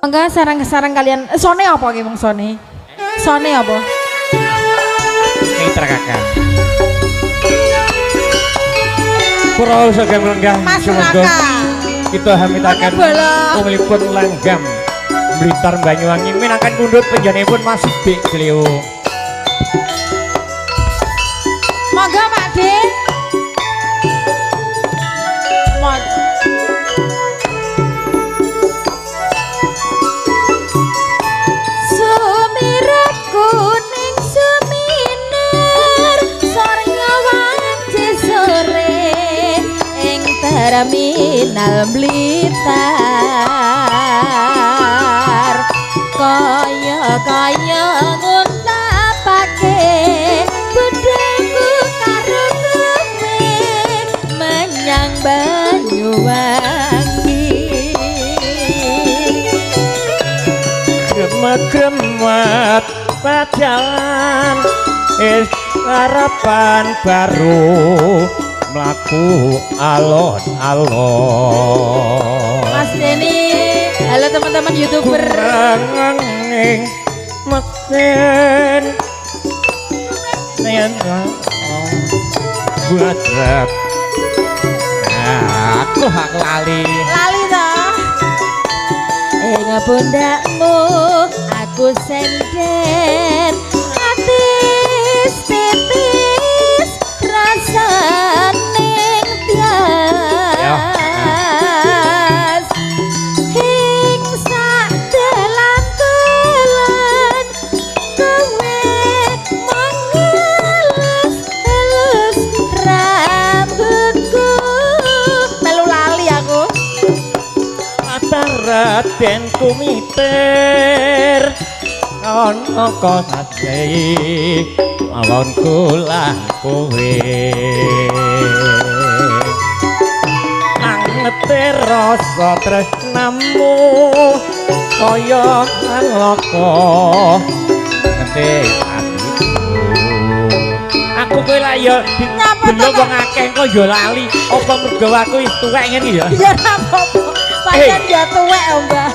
Monggo sarang-sarang kalian sone apa ki mong sone? Sone apa? Mitra kakak. Pura sugeng lenggah Mas sumangga Raka. kita hamitaken umilipun langgam Blitar Banyuwangi minangkan pundhut panjenenganipun Mas Bik Cleo. Monggo Pak De. Sumirep kuning suminar sorga wanci sore ing terminal Blitar kaya-kaya nguntapake budheku karo kowe menyang Banyuwangi. Gremet-gremet pajalan is harapan baru mlaku alon-alon. Mas Denny, halo teman-teman YouTuber. Kurang ing mesin yen buat aku hak lali. Lali toh. Ing pundakmu aku senden atis titis rasane tias ing sak dalan-dalan kowe mengelus elus rambutku. Melu lali aku. Raden kumiter ana kosase mawonku lan kowe angete rasa tresnamu kaya alaka ngete atiku. Aku kowe lak ya delok wong akeh kok ya lali apa mergo aku wis tuwek ngene ya. Ya ora apa-apa. Pancen ya tuwek, Mbak.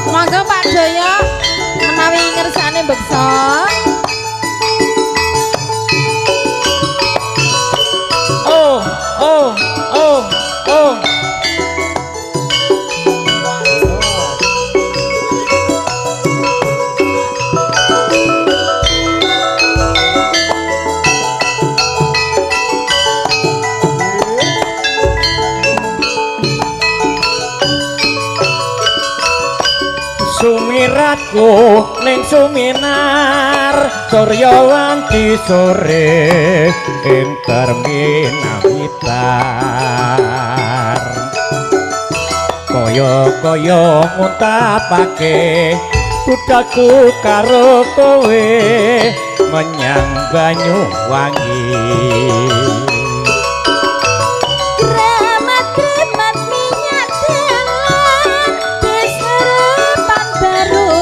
Monggo Pak Joyo menawi ngersane beksa. Oh, oh, oh, oh. Sumiratku ning suminar surya wanci sore ing terminal Blitar kaya-kaya nguntapake budhaku karo kowe menyang Banyuwangi. Kremat-kremat minyak dalan wis harapan baru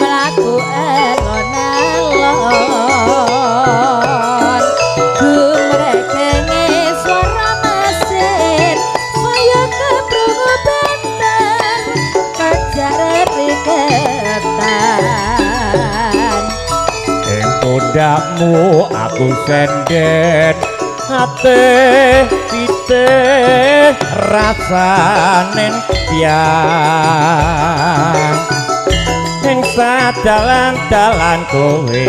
mlaku alon-alon gumregenge swara mesin saya keprungu banter kejar riketan. Ing pundakmu aku senden ate pite rasane piang ing sadalan-dalan kowe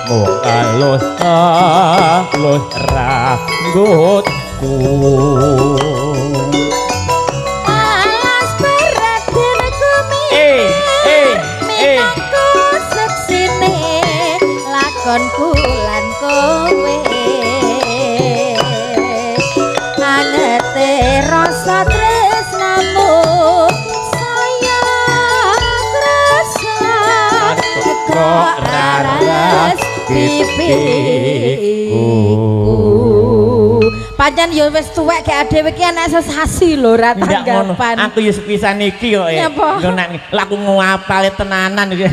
mung alus alus rambutku. Alas beraden kumiter minangka seksine lakonku lan kowe angete rasa tresnamu saya krasa kok raras pipiku. Pancen ya wis tuwek gek dhewe iki enek sesasi lho ora tanggapan. Aku ya sepisan iki kok. Nggo nak laku ngapale tenanan iki.